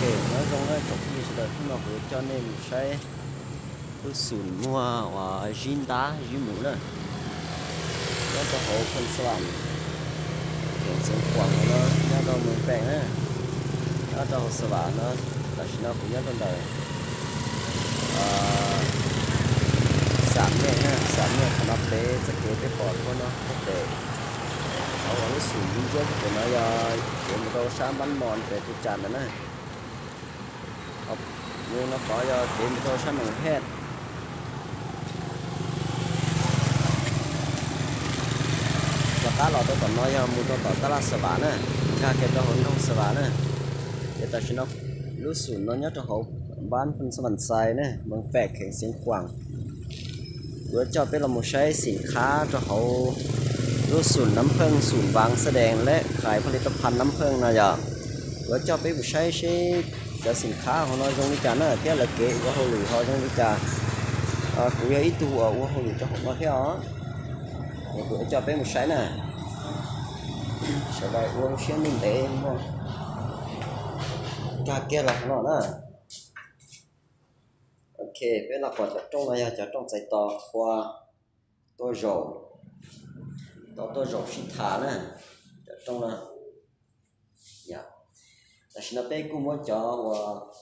Nyob zoo na tsoom phooj ywg sawv daws, hnub no kuv yuav coj nej mus saib lub xum muag uas zib ntab zib mus na, nyob rau hauv Phoos Xas Vas, kheem Xeev Khuam no, nyob rau Moos Pem na, nyob rau hauv Xas Vas no. Tam sim no kuv nyob rau ntawm Xam Nyaj na, Xam Nyaj. Qhov no pem txoj kev peb pom tuaj no tuaj pem, qhov uas lub xum ntsia pem no yog kev mus rau sab Npab Mos pem Pus Cas ntawd na. Qhov no qhov yog kev mus rau sab Noom Hej. Rov qab los rau tom no yog mus rau tom tab laj Xas Vas na, nkag kiag rau hauv nroog Xas Vas na. Ces tam sim no lub xum no nyob rau hauv Npab Phoos Xas Vas Xais na, Moos Pem kheem Xeev Khuam. Kuv yuav coj peb los mus saib xim khab rau hauv lub xum Nab Pheej, xum Vaas Xab Dees lab Khais Pha Li Tau Phan Nab Pheej no yog. Kuv yuav coj peb mus saib seb cov xim khab hauv no zoo li cas na thiab lawv kev ua hauj lwm ho zoo li cas. Kuv yog ib tug uas ua hauj lwm rau hauv no thiab os, es kuv yuav coj peb mus saib na. Sawv daws ua siab ntev ntev mog, nkag kiag los no na. Ok, peb los pom cov rooj no yog cov rooj txais tos qhua tuaj zaum, tos tuaj zaum sib tham na, cov rooj no. Tam sim no peb kuj muab cov uas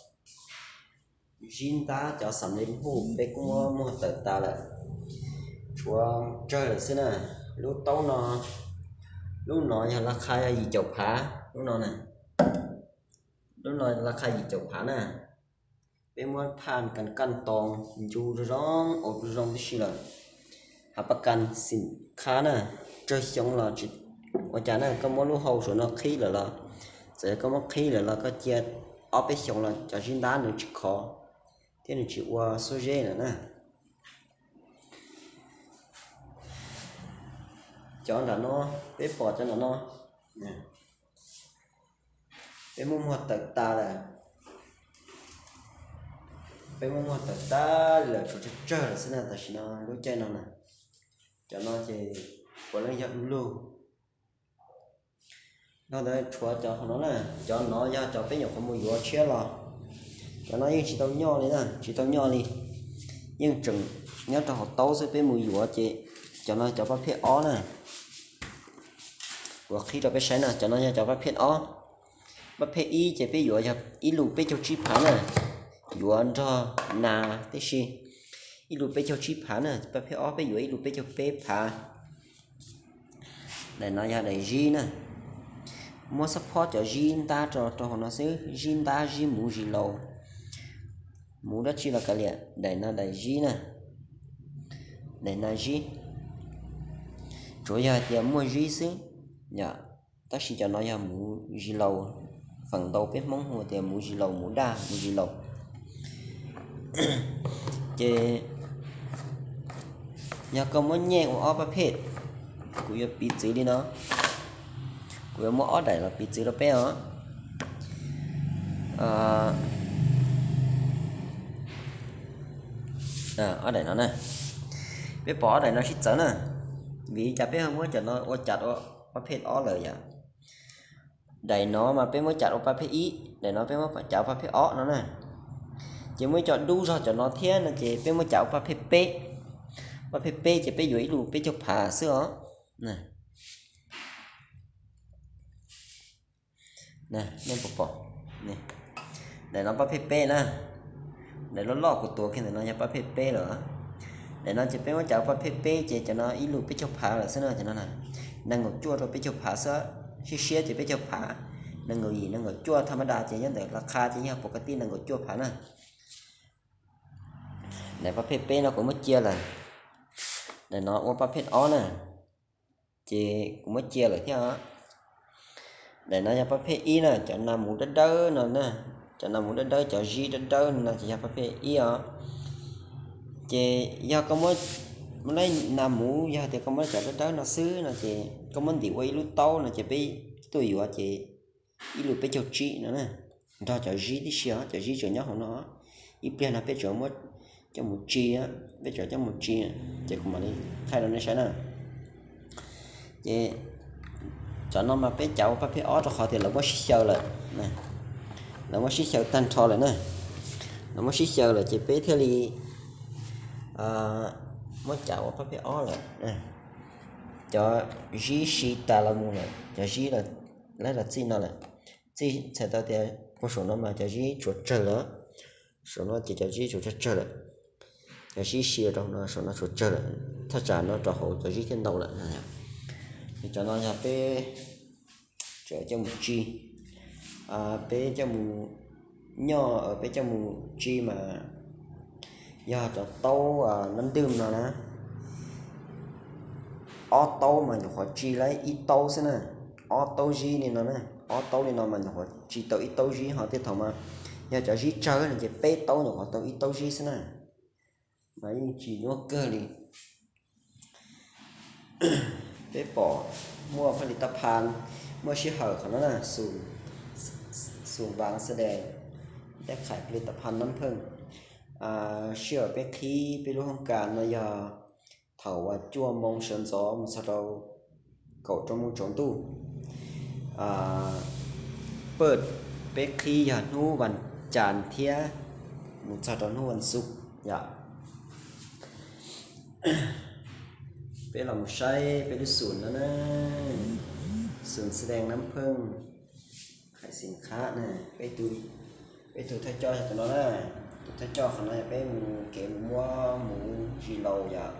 zib ntab, cov xam li npuj peb kuj muab muag tawm tas lawm, tshuav tsawg lawm xwb na. Lub taub no, lub no yog laj qha yog yim caum phav, lub no na, lub no laj qha yim caum phav na. Peb muab thaj kas kaj toos ncu zoo zoo, ua zoo tib si lawm. Hav pab kas xim khab na, tsawg xyoo los tsis ua cas na, koj muab lub hau saum no qhib lawm los, txawm yog koj muab qhib lawm los koj cia ob peb xyoos los cov zib ntab nws tsis khov thiab nws tsis ua xuab zeb lawm na. Cov nram no, peb pom cov nram no, peb muab muag tawm tas lawm. Peb muab muag tawm tas lawm, tshuav tsawg tsawg lawm xwb na tam sim no lub caij no na. Cov no ces puav leej yog du lug. Nyob ntawd tshuav cov hauv no na, cov no yog cov peb nyuam qhuav mus yuav tshiab los. Cov no yeej tsis tau nyoj li na, tsis tau nyoj li, yeej tseem nyob rau hauv taub xwb, peb mus yuav ces cov no cov pab phej ob na. Kuv qhib rau peb saib na, cov no yog cov pab phej ob. Pab phej ib ces peb yuav yog ib lus peb caug tsib phav na, yuav nrog nas tib si. Ib lus peb caug tsib phav na, pab phej ob peb yuav ib lus peb caug peb phav. Daim no yog daim zib na, muab xab phob cov zib ntab rau rau hauv no xwb, zib ntab zib muv zib laus, muv dab tsi los kav liam, daim no daim zib na, daim no zib, tsuav yog hais tias muaj zib xwb yom. Tab sis cov no yog muv zib laus, feem ntau peb Hmoob hu tias muv zib laus, muv daj, muv zib laus. Ces yog koj muab nyej ua ob pab phej, kuv yuav piv txwv li no, kuv yuav muab ob daim los piv txwv rau peb os. Ob daim no na, peb pom ob daim no sib txawv na, vim li cas peb ho muab cov no ua cas ua pab phej ob lawm yom? Daim no mas peb muab cas ua pab phej ib, daim no peb muab cas ua pab phej ob no na. Ces muaj ib co dub zog cov no thiab no ces peb muab cas ua pab phej peb. Pab phej peb ces peb yuav ib lus peb caug phav xwb os. Nej puas pom? Daim no pab phej peb na. Daim loj loj kuv tuav kiag ntawm no yog pab phej peb lawm. Daim no ces peb muab cas ua pab phej peb ces cov no ib lus peb caug phav lawm xwb no, cov no na. Nees nkaum cuaj rau peb caug phav xwb, siab siab ces peb caug phav. Nees nkaum yim nees nkaum cuaj tham ma da ces nyob ntawm laj qha ces yog pov ka tij nees nkaum cuaj phav na. Daim pab phej peb no kuv muab cia lawm. Daim no ua pab phej ob na, ces kuv muab cia lawm thiab os. Daim no yog pab phej ib na, cov nas muv dawb dawb no na, cov nas muv dawb dawb, cov zib dawb dawb no ces yog pab phej ib os. Ces yog koj muab, muab nas muv, yog tias koj muab cov dawb dawb no xwb no ces koj muab ntim ua ib lub taub no ces peb tuaj yuav ces ib lus peb caug tsib no na, nrog cov zib tib si os, cov zib tseem nyob hauv no. Ib pliag no peb tseem muab coj mus tsi, peb tseem coj mus tsi, ces kuv mam li thaij rau nej saib na. Ces cov no mas peb cas ua pab phej ob rau qhov tias lawv muab sib xyaw lawm. Lawv muab sib xyaw tag nrho lawm na. Lawv muab sib xyaw lawm ces peb thiaj li muab cav ua pab peb ob lawm. Cov zib si tas los mus lawm, cov zib lawv los txij no lawm. Txij txhais tau tias puag saum no mas cov zib tsuas tsawg lawm. Saum no ces cov zib tsuas tsawg tsawg lawm. Cov zib si rau no, saum no tsuas tsawg lawm. Thaj tsam no rau hauv cov zib thiaj ntau lawm. Cov no yog peb tseem coj mus tsi, peb coj mus nyoj, peb coj mus tsi mas yog cov taub nab ntwj no na. Ob taub mas nyuam qhuav tsi lawm ib taub xwb na. Ob taub zib li no na, ob taub li no mas nyuam qhuav tsi tau ib taub zib, ho tej thaum mas yog cov zib tsawg no ces peb taub nyuam qhuav tau ib taub zib xwb na. Mas yeej tsis nyuaj kawg li. Peb pom muaj pha li ta phan, muaj sij hawm qhov no na, xum vaav xav dees, tej khais pha li ta phan nab pheej. Sij hawm peb qhib peb lub hoob kas no yog thaum uas cuaj moo sawv ntxov mus txog rau kaum rau moo tsaus ntuj. Paj, peb qhib yog hnub vas cas thiab mus txog rau hnub vas xuv yom. Peb los mus saib peb lub xum no na, xum xav dees nab pheej, khais xim khab na. Peb tus thawj coj yog tus no na. Tus thawj coj qhov no yog peb mus kev mus muab muv zis laus yom,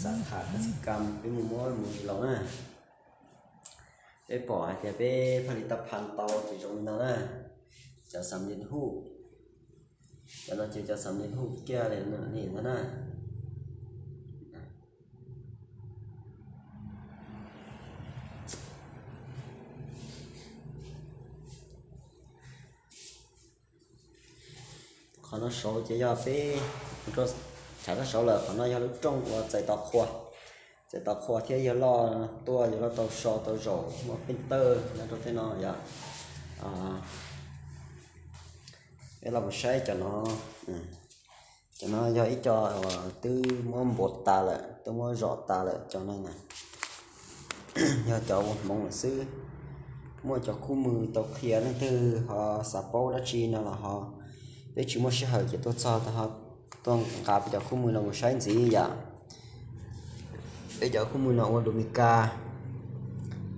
xav tham kab xim kam peb mus muab muv zis laus na. Peb pom hais tias peb pha li ta phan tau ces zoo li no na. Cov xam li huj, cov no ces cov xam li huj kiag li ntag na. Qhov no saud ces yog peb, tshav rau saud lawm, qhov no yog lub rooj uas txais tau qhua, txais tau qhua thiab yawg loj tuaj, yawg loj tau so tau zaum muaj pheej tawj nyob rau tej no yom. Peb los mus saib cov no. Cov no yog ib co uas twb muab npuav tas lawm, twb muab zom tas lawm cov no na. Yog cov ua hmoov lawm xwb. Muaj cov khub mws tau qhia, leej twg ho xav paub dab tsi no los ho, peb tsis muaj sij hawm ces tuaj txog tuaj nqa peb cov khub mws no mus saib ntxiv yom. Peb cov khub mws no ua lus Mes Kas.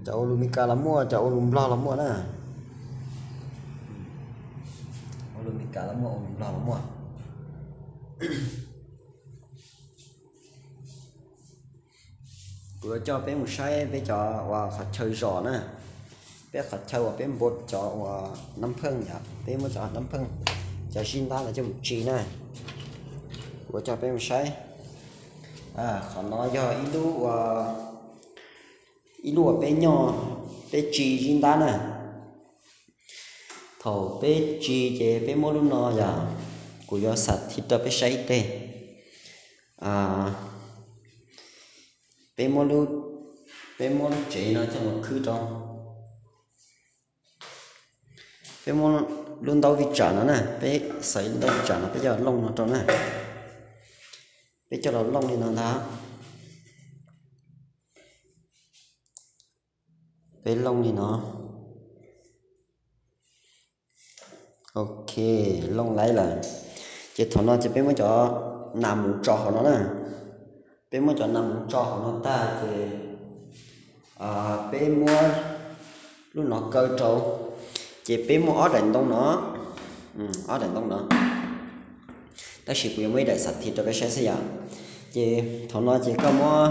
Cov ua lus Mes Kas los muaj, cov ua lus Nplog los muaj na. Ua lus Mes Kas los muaj, ua lus Nplog los muaj. Kuv yuav coj peb mus saib peb cov uas qhov chaw zom na. Peb qhov chaw uas peb npuav cov uas nab pheej yom, peb muab cov nab pheej, cov zib ntab no coj mus tsi na. Kuv yuav coj peb mus saib. Qhov no yog ib lub uas, ib lub uas peb nyoj, peb tsi zib ntab na. Thaum peb tsi ces peb muab lub no yom, kuv yuav xam thiv rau peb saib ib teg. Peb muab, peb muab lub tsev no coj los khwb rau. Peb muab lub ntaub vij tsam no na, peb xaiv lub ntaub vij tsam no peb coj los looj no rau na. Peb coj los looj li no ntag. Peb looj li no. Ok, looj laib lawm. Ces thaum no ces peb muab cov nas mus tso hauv no na. Peb muab cov nas mus tso hauv no tag ces peb muab lub no kaw rau. Ces peb muaj ob daim ntoo no, ob daim ntoo no. Tab sis kuv yuav muab ib daim xam thiv rau peb saib xwb yom. Ces thaum no ces koj muab,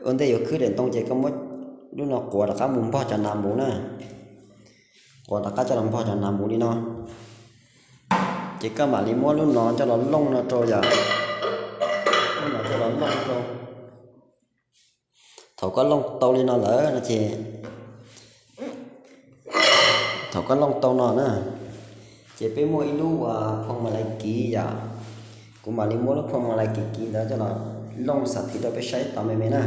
ua ntej yuav khwb daim ntoo ces koj muab lub no quav rov qab mus npog cov nas mus na. Quav rov qab coj los npog cov nas mus li no. Ces koj mam li muab lub no coj los looj no rau yom. Lub no coj los looj rau. Thaum koj looj tau li no lawm no ces, thaum koj looj tau no na, ces peb muaj ib lub uas phoo mas lais kiv yom. Kuv mam li muab lub phoo mas lais kiv kiv ntawd coj los looj xam thiv rau peb saib tau me me na.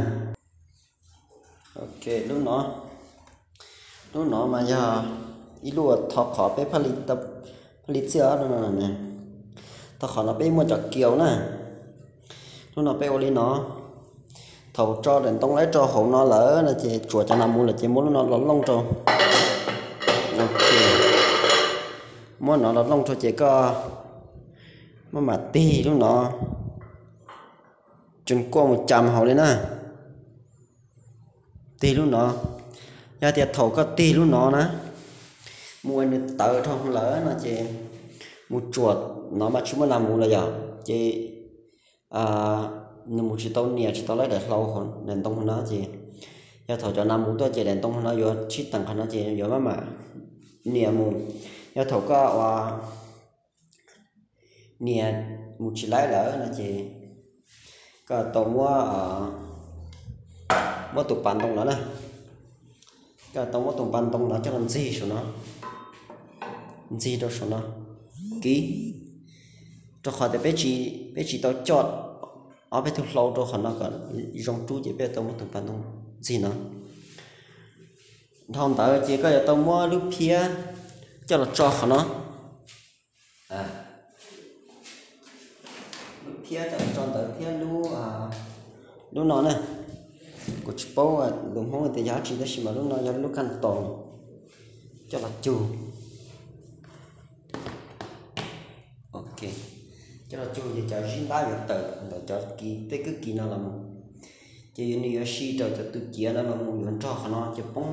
Ok, lub no, lub no mas yog ib lub uas tho qhov peb phaj li txiaj no. Tho qhov no peb muaj cov kiau na. Lub no peb ua li no. Thaum tso daim ntoo laib rau hauv no lawm no ces tsuav cov nas mus lawm ces muab lub no los looj rau. Ok. Muab no los looj rau ces koj maj mam tig lub no, tseem kuaj mus cas hauv li na. Tig lub no, yog tias thaum koj tig lub no na, mus ua nws tawv dhau lawm no ces mus tsuam no mas tsis muaj nas mus lawm yom, ces nws mus tsis tau nias tsis tau laib daim hlau daim ntoo no ces yog thaum cov nas mus tuaj ces daim ntoo no yuav sib teem qhov no ces yuav maj mam nias mus. Yog thaum koj ua nias mus tsis laib lawm no ces koj tau muab, muab tus pas ntoo no na, koj tau muab tus pas ntoo no coj los ntxig saum no, ntxig rau saum no, kiv, rau qhov tias peb tsis tau coj ob peb tug hlau rau qhov no kom zoo rub ces peb tau muab tus pas ntoo ntxig no. Dhau ntawd ces koj yuav tau muab lub phiab coj los tso qhov no. Lub phiab coj los tso ntawd thiab lub, lub no na, kuv tsis paub lus Hmoob tias yog dab tsi tab sis mas lub no yog lub kaj tos coj los cug. Ok, coj los cug ces cov zib ntab yuav tawm ntawm cov kiv, tej kwj kiv no los mus, ces nws yuav si raws cov tus ciav no los mus yuav nrog qhov no ces poob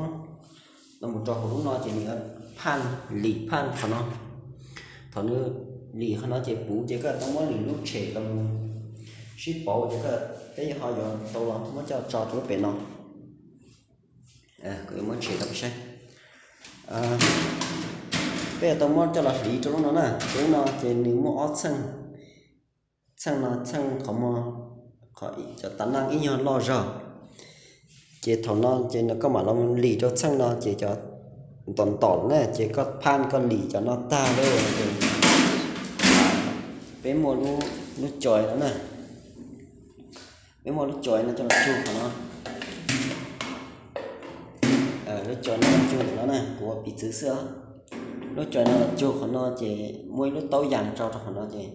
los mus rau hauv lub no ces nws yuav phaj, lim phaj qhov no. Thaum nws lim qhov no ces puv ces koj tau muab lwm lub tshem los mus sib pauv ces koj, peb ho yuav tau los muab coj tso rau lub pem no. Kuv yuav muab tshem rau peb saib. Peb yuav tau muab coj los hliv rau lub no na, rau lub no ces nws muaj ob txheej, txheej no txheej qhov muag, qhov cov tas naj ib nyuag loj zog. Ces thaum no ces koj mam los mus lim rau txheej no ces cov ntaum ntaum na ces koj phaj koj lim cov no tag lawm ces peb muaj lub cois no na, peb muaj lub cois no coj los cug qhov no. Lub cois no cug ntawm no na, kuv ua piv txwv xwb. Lub cois no cug qhov no ces muaj ib lub taub yas tso rau qhov no ces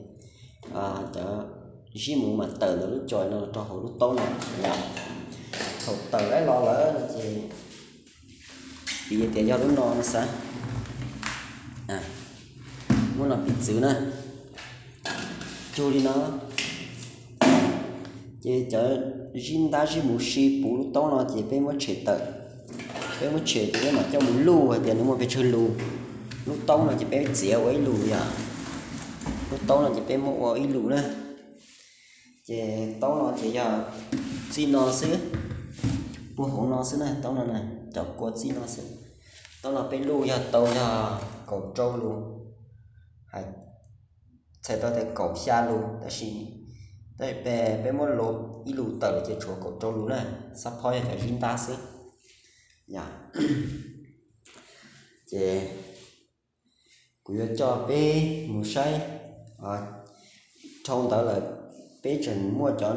cov zib mus mam tawm ntawm lub cois no rau hauv lub taub no. Thaum tawm laib los lawm no ces piv tias yog lub no no xav, muab no piv txwv na, cug li no. Ces cov zib ntab zib mus si puv lub taub no ces peb muab tshem tawm. Peb muab tshem ces peb mam coj mus luj hais tias nws muaj pes tsawg lus. Lub taub no ces peb txiav ua ib lus yom. Lub taub no ces peb muab ua ib lus na. Ces taub no ces yog txij no xwb, puag hauv no xwb na, taub no na, cov kua txij no xwb. Taub no peb luj yog tau yog kaum rau lus, hais txhais tau tias kaum xya lus tab sis, tab sis peb muab luj ib lus tawm ces tshuav kaum rau lus na, xab phob yog cov zib ntab xwb. Ces kuv yuav coj peb mus saib, dhau ntawd lawm peb tseem muaj cov,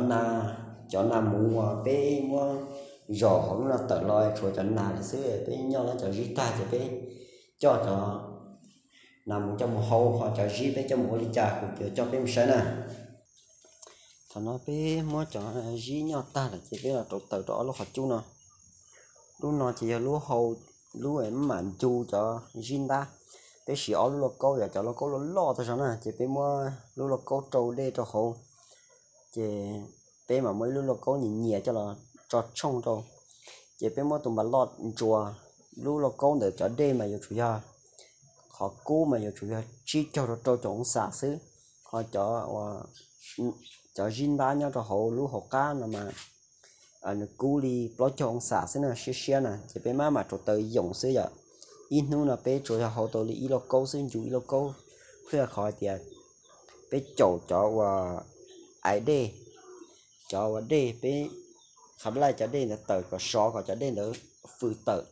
cov nas mus uas peb muab zom hauv lub no tawm los tshuav cov nas lawm xwb, peb nyob lawv cov zib tag ces peb coj cov nas mus coj mus hau, ho cov zib peb coj mus ua li cas kuv yuav coj peb mus saib na. Thaum no peb muab cov zib nyob tag lawm ces peb los rauv taws rau ob lub qhov cub no. Lub no ces yog lub hau, lub maj mam ncu cov zib ntab. Peb siv ob lub lauj kaub, yog cov lauj kaub loj loj tag zog na ces peb muab lub lauj kaub rau dej rau hauv, ces peb mam muab ib lub lauj kaub nyias nyias coj los tso tshooj rau. Ces peb muab tus npas loj ntsuas, lub lauj kaub ntawd cov dej mas yuav tsum yog, qhov kub mas yuav tsum yog tsib caug rau rau caum oo xam xwb. Ho cov, cov zib ntab nyob rau hauv lub hauv qab no mas nws kub li plaub caug oo xam xwb na, siab siab na, ces peb maj mam rauv taws yoom xwb yom. Ib hnub no peb tsuas yog hau tau li ib lauj kaub xwb, ncu ib lauj kaub, thiaj qhov hais tias peb caum cov uas aiv dej, cov uas dej peb qhav laij cov dej ntawd tawm kom sov kom cov dej ntawd fws tawm,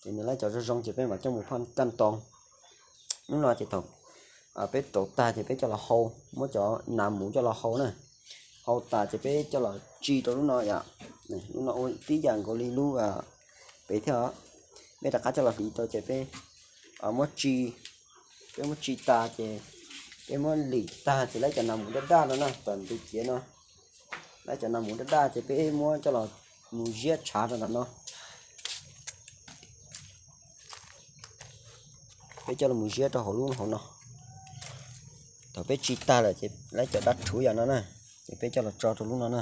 ces nws laij cov zoo zoo ces peb mam coj mus phaj kaj ntoo. Hnub no ces thaum peb rauv tag ces peb coj los hau, muab cov nas mus coj los hau na. Hau tas ces peb coj los tsi rau lub no yom. Lub no ua tib yam nkaus li lub pem thiab os. Peb rov qab coj los hliv rau ces peb muab tsi, peb muab tsi tas ces peb muab lim tag ces laib cov nas mus daj daj no na, tom ntug ciav no, laib cov nas mus daj daj ces peb muab coj los mus ziab tshav rau ntawm no. Peb coj los mus ziab rau hauv lub hauv no. Thaum peb tsis tag lawm ces lawv cov dab rhuv yom no na, ces peb coj los tso rau lub no na.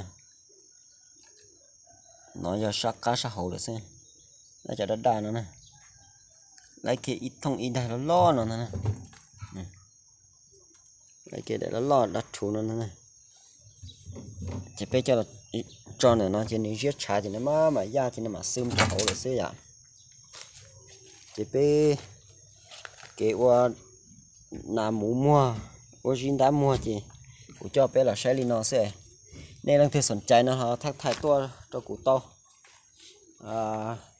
No yog sab qab sab hauv lawm xwb, lawv cov dab daj no na. Lawv kiag ib thooj ib daim loj loj no ntag na. Lawv kiag daim loj loj dab rhuv no ntag na. Ces peb coj los tso ntawm no ces nws ziab tshav ces nws maj mam yaj ces nws mam xwb rau hauv lawm xwb yom. Ces peb kev ua nas muv muag, ua zib ntab muag ces kuv coj peb los saib li no xwb. Nej leej twg xoom cai no ho thaij thaij tuaj rau kuv tau.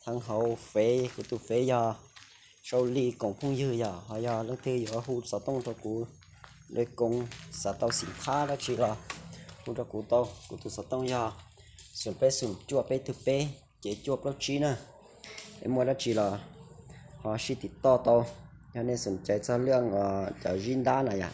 Theej hauv fev, kuv tus fev yog Sau Li Koom Phooj Ywg yom, ho yog leej twg yuav hu xov tooj rau kuv, li koom xav tau xim thab dab tsi los hu rau kuv tau. Kuv tus xov tooj yog xoom peb xoom cuaj peb tug peb cev cuaj plaub tsib na. Es muaj dab tsi los ho sib tim toj tau. Yog nej xoom cai txog lub cov zib ntab na yom,